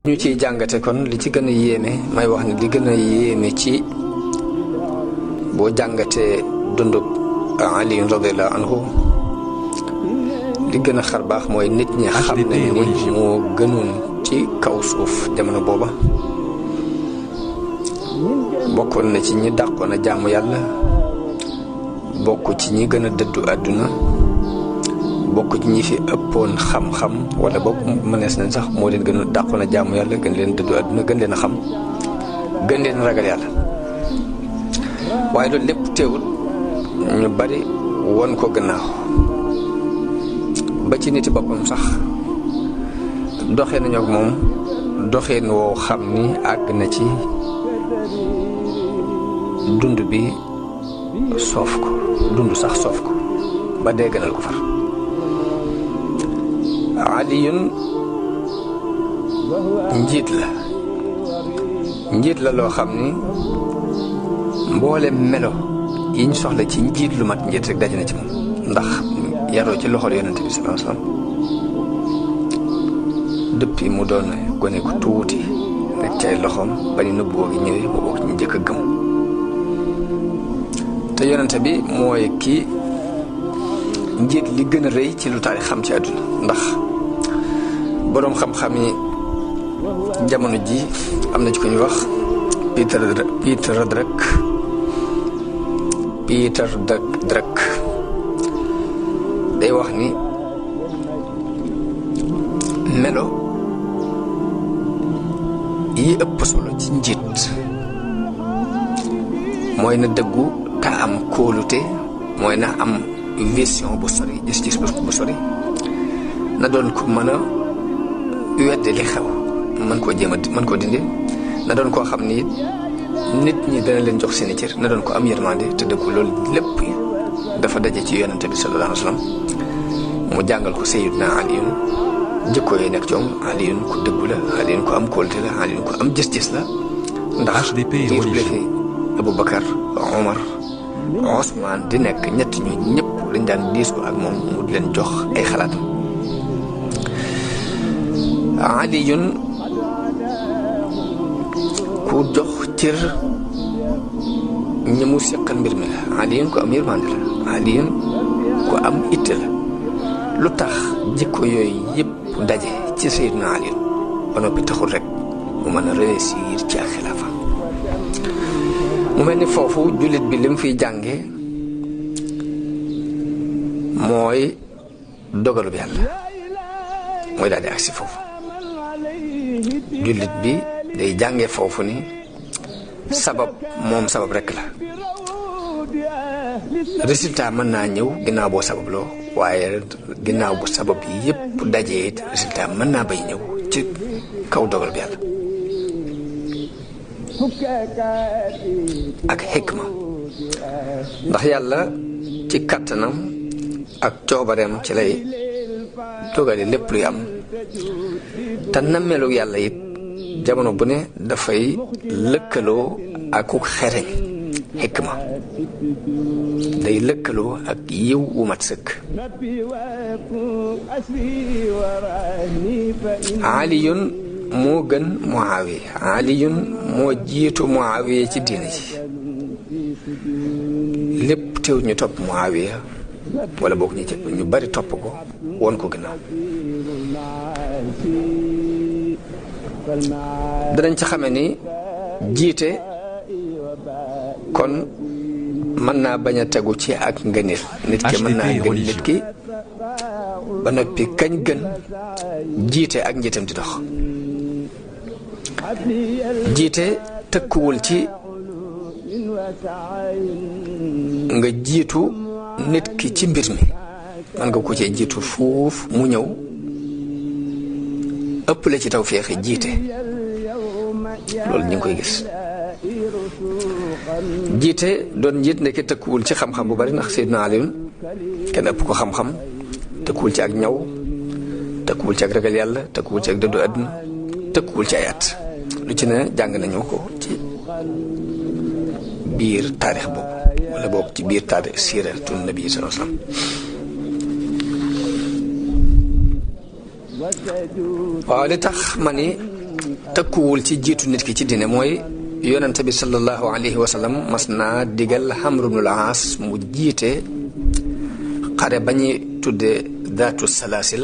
ñu ciy jàngate kon li ci gën a yéeme may wax ne li gën a yéeme ci boo jàngatee dundub Ali radiyallahu anhu li gën a xar baax mooy nit ñi xam nañ ni moo gënoon ci kaw suuf jamono booba bokkoon na ci ñi dàqoon a jaamu yàlla bokk ci ñi gën a dëddu àdduna bokk ci ñi fi ëppoon xam-xam wala boog mënees nañ sax moo leen gën a dàqoon a jaamu yàlla gën leen dëddu àdduna gën leen a xam gën leen ragal yàlla waaye loolu lépp teewul ñu bari won ko gannaaw ba ci niti boppam sax doxee nañu ak moom doxeen woo xam ni àgg na ci dund bi soof ko dund sax soof ko ba dee gënal ko far Aliyun njiit la loo xam ni mboole melo yiñ soxla ci njiit lu mat njiit rek daje na ci moom ndax yaroo ci loxol yonente bi sallallahu alayhi wasallam depuis mu doon gone ku tuuti nekk ci ay loxoom ba ni nëbboo gi ñëwee mu bokk ñu njëkk a gëm te yonente bi mooy kii njiit li gën a rëy ci lu taarix xam ci àdduna ndax boroom xam-xam yi jamono ji am na ci ko ñuy wax Peter Drucker day wax ni melo yi ëpp solo ci njiit mooy na dëggu te am kóolute mooy na am vision bu sori gis-gis bu sori na doon ko mën a wedde li xew mën koo jéem a mën koo dindi na doon koo xam ni nit ñi dana leen jox seeni cër na doon ko am yërmande te dëggu loolu lépp dafa daje ci yonente bi sallallahu alayhi wasallam mu jàngal ko Sayyidina Aliyun jikko yi nekk ci moom Aliyun ku dëggu la Aliyun ku am kóolute la Aliyun ku am gis-gis la ndax diir bi fi Aboubacar Omar Ousmane di nekk ñett ñu ñëpp dañ daan diisoo ak moom mu di leen jox ay xalaatam Aliyun ku jox cër ñi mu seqal mbir mi la Aliyun ku am yërmande la Aliyun ku am itte la lu tax jikko yooyu yëpp daje ci Seydina Aliyun ba noppi taxul rek mu mën a réussir ci ak xilaafa mu mel ni foofu jullit bi lim fiy jànge mooy dogalub yàlla mooy daal di agsi foofu jullit bi day jànge foofu ni sabab rek la résultat mën naa ñëw ginnaaw boo sababloo waaye ginnaaw bu sabab yi yëpp dajee it résultat mën naa bay ñëw ci kaw dogal bi yàlla ak xikma ndax yàlla ci kàttanam ak coobareem ci lay dogale lépp luy am te nammelu yàlla it jamono bu ne dafay lëkkaloo ak ku xereñ xikma day lëkkaloo ak yiw wu mat sëkk Aliyun moo gën Muawiya Aliyun moo jiitu Muawiya ci diina ji lépp teew ñu topp Muawiya wala boog ñu bari topp ko woon ko gannaaw danañ ci xame ni jiite kon mën naa bañ a tegu ci ak ngëneel nit ki mën naa gën nit ki ba noppi kañ gën jiite ak njiitam di dox jiite tëkkuwul ci nga jiitu nit ki ci mbir mi mën nga ko cee jiitu fuuf mu ñëw ëpp la ci tawfeex jiite loolu ñu ngi koy gis jiite doon njiit ndeke tëkkuwul ci xam-xam bu bari ndax Seydina Aliyun kenn ëpp ko xam-xam tëkkuwul ci ak ñaw tëkkuwul ci ak ragal yàlla tëkkuwul ci ak dëddu àdduna tëkkuwul ci ay at lu ci ne jàng nañu ko ci biir taarix boobu wala boobu ci biir taarix siiratu nabi sallallahu alayhi wasallam waaw li tax ma ni tëkkuwul ci jiitu nit ki ci diine mooy yonente bi sallallahu alayhi wa sallam mas naa digal Amr ibnul Aas mu jiite xare ba ñuy tudde daatu salaasil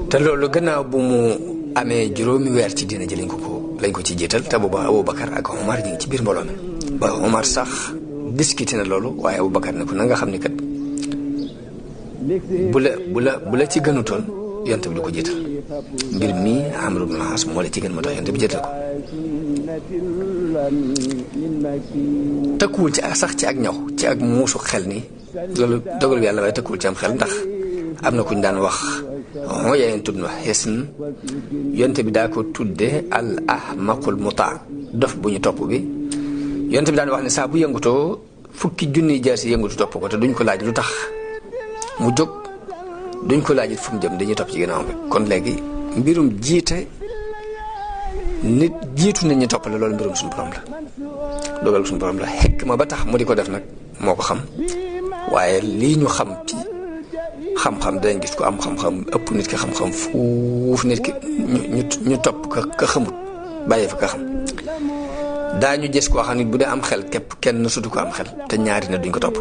te loolu gannaaw bu mu amee juróomi weer ci diine ji lañ ko ci jiital te booba Aboubacar ak Omar ñu ngi ci biir mbooloo mi ba Omar sax discuté na loolu waaye Aboubacar ne ko na nga xam ni kat bu la ci gënutoon yonte bi du ko jiital mbir mii Amr ibn al-As moo la ci gën moo tax yonte bi jiital ko tëkkuwul ci sax ci ak ñaw ci ak muusu xel ni loolu dogal bi yàlla waaye tëkkuwul ci am xel ndax am na kuñ daan wax moo yaayeen tudd na xeesn yonte bi daa ko tudde al ahmaqul mutaa dof bu ñu topp bi yonte bi daan wax ne saa bu yëngutoo fukki junniy jaasi yëngutu topp ko te duñ ko laaj lu tax mu jóg duñ ko laajit fu mu jëm dañuy topp ci ginnaawam rek kon léegi mbirum jiite nit jiitu nit ñi toppale loolu mbirum suñu borom la dogal suñu borom la xekk ma ba tax mu di ko def nag moo ko xam waaye lii ñu xam ci xam-xam danañ gis ko am xam-xam ëpp nit ki xam-xam fuuf nit ki ñu topp ka xamut bàyyi fa ka xam daañu gis koo xam ne bu dee am xel képp kenn sutu ko am xel te ñaari na duñ ko topp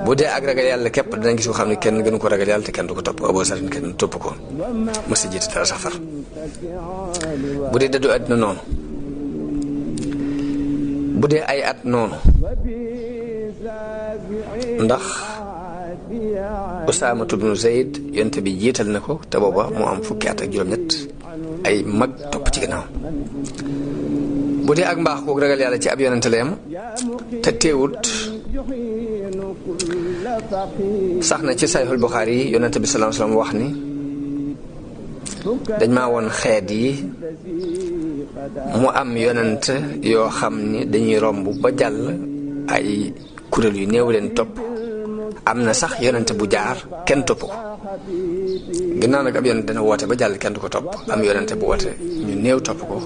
bu dee ak ragal yàlla képp danañ gis koo xam ne kenn gënu ko ragal yàlla te kenn du ko topp Abuu Sarr kenn topp ko mos a jiite dara sax far bu dee dëddu àddina noonu bu dee ay at noonu ndax Usaama ibnu Zayd yonte bi jiital na ko te booba moo am fukki at ak juróom-ñett ay mag topp ci gannaaw bu dee ak mbaax kook ragal yàlla ci ab yonente la yam te teewut sax na ci Sahihul Buxaari yi yonente bi sallallahu alayhi wasallam wax ni dañ maa woon xeet yi mu am yonent yoo xam ni dañuy romb ba jàll ay kuréel yu néew leen topp am na sax yonent bu jaar kenn topp ko ginnaaw nag ab yonent dana woote ba jàll kenn du ko topp am yonent bu woote ñu néew topp ko